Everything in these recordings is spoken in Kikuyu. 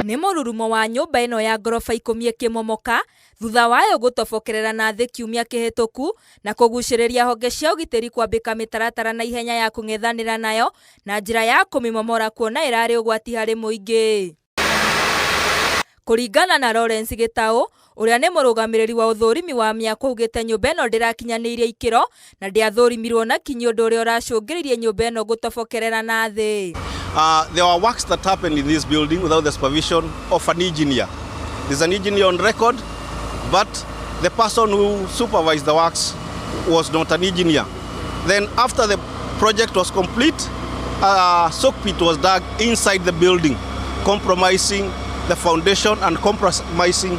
Nĩ mũrurumo wa nyũmba ĩno ya ngoroba 10 ĩkĩmomoka thutha wayo gũtobokerera na thĩ kiumia kĩhĩtũku na kũgucĩrĩria honge cia ũgitĩri kwambĩka mĩtaratara na ihenya ya kũng'ethanĩra nayo na njĩra ya kũmĩmomora kuona ĩrarĩ ũgwati harĩ mũingĩ. Kũringana na Lawrence Gĩtaũ, ũrĩa nĩ mũrũgamĩrĩri wa ũthũrimi wa mĩako augĩte nyũmba ĩno ndĩrakinyanĩirie ikĩro na ndĩathũrimirwo na kinyi ũndũ ũrĩa ũracũngĩrĩirie nyũmba ĩno gũtobokerera na thĩ. There were works that happened in this building without the supervision of an engineer. There's an engineer on record, but the person who supervised the works was not an engineer. Then after the project was complete, a soak pit was dug inside the building, compromising the foundation and compromising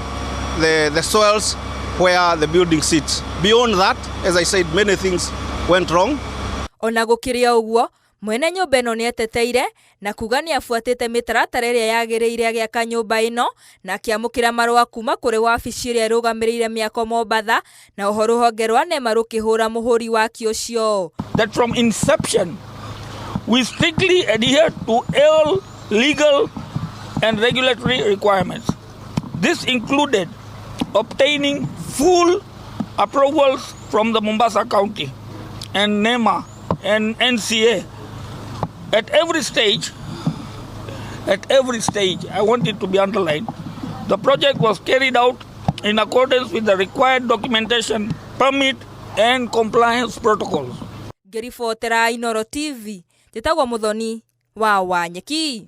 the soils where the building sits. Beyond that, as I said, many things went wrong. Ona gũkĩrĩ o ũguo, mwene nyũmba ĩno nĩeteteire na kuga nĩabuatĩte mĩtaratara ĩrĩa yagĩrĩire agĩaka nyũmba ĩno na akĩamũkĩra marũa kuma kũrĩ wabici ĩrĩa ĩrũgamĩrĩire mĩako Mombatha na oho rũhonge rwa NEMA rũkĩhũra mũhũri waki ũcio. That from inception, we strictly adhere to all legal and regulatory requirements. This included obtaining full approvals from the Mombasa County and NEMA and NCA. At every stage, at every stage, I want it to be underlined, the project was carried out in accordance with the required documentation, permit, and compliance protocols. Ngĩribotera Inooro TV, njĩtagwo Mũthoni wa Wanyeki.